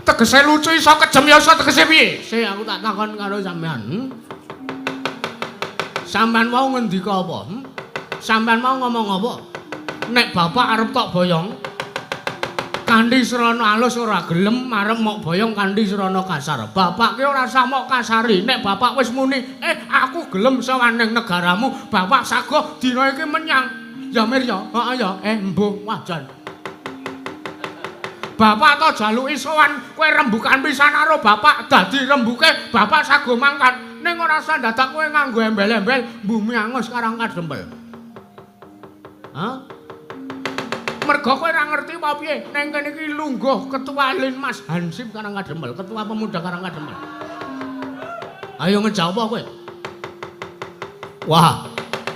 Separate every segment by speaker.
Speaker 1: Tegese lucu iso kejem ya iso tegese piye? Sik aku tak takon karo sampean. Sampean mau ngendika apa? Sampean mau ngomong apa? Nek bapak arep tok boyong kanthi srana alus ora gelem arep mok boyong kanthi srana kasar. Bapak ki ora usah mok kasari. Nek bapak wis muni, aku gelem sowan ning negaramu, bapak sagoh dina iki menyang. Ya Mir ya, heeh ya, mbuh wajan. Bapak to jaluki sowan kowe rembukan pisan karo bapak, dadi rembuke bapak sagoh mangkat. Ning ora usah dadak kowe nganggo embel-embel bumi angus Karang Kadempel. Hah? Mergo kowe ora ngerti apa piye, ning kene iki lungguh Ketua Linmas Hansip Karang Kadempel, Ketua Pemuda Karang Kadempel. Ayo ngejawab kowe. Wah,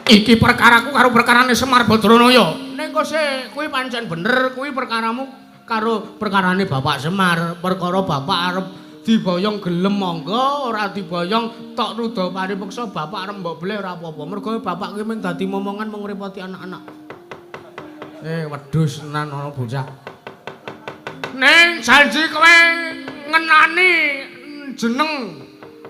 Speaker 1: iki perkaraku karo perkarane Semar Badranaya. Ning kok sik kuwi pancen bener, kuwi perkaramu karo perkarane Bapak Semar, perkara bapak arep diboyong gelem monggo, ora diboyong tok ruda paripeksa bapak arep mbok bleh ora apa-apa. Mergo bapak kuwi mung dadi momongan mung ngrepoti anak-anak. Wedhus tenan ana bocah. Ning janji kowe ngenani jeneng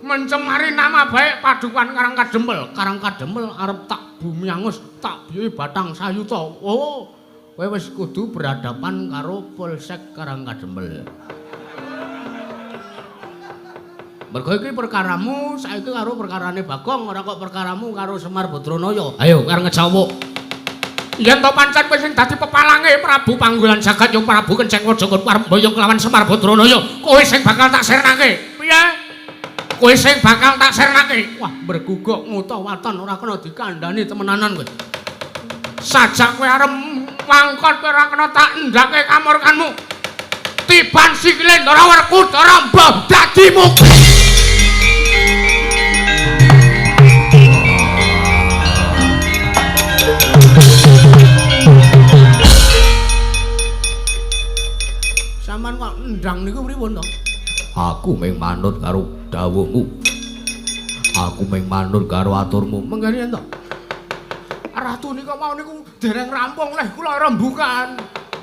Speaker 1: mencemari nama baik Padukuhan Karang Kadempel. Karang Kadempel arep tak bumi angus, tak biyuhi batang sayuta. Oh, kowe wis kudu berhadapan karo Polsek Karang Kadempel. Mergo iki perkaramu saiki karo perkarane Bagong, ora kok perkaramu karo Semar Badranaya. Ayo karo ngejawab. Yen to pancen kowe sing dadi pepalange Prabu Panggulan Jagat ya Prabu Kenceng Raja arep mboyong kelawan Semar Badranaya, kowe sing bakal tak sirnake. Piye? Kowe sing bakal tak sirnake. Wah, berguguk nguta waton ora kena dikandhani temenanan kowe. Sajak kowe arep mangkon kowe ora kena tak endhake kamurkanmu. Tiban sikile Ndara Werkudara mbah dadimu. Sampeyan kok ndang niku pripun to? Aku mung manut karo dawuhmu. Aku mung manut karo aturmu. Mengkene to. Ratu nika mau niku dereng rampung leh kula rembukan.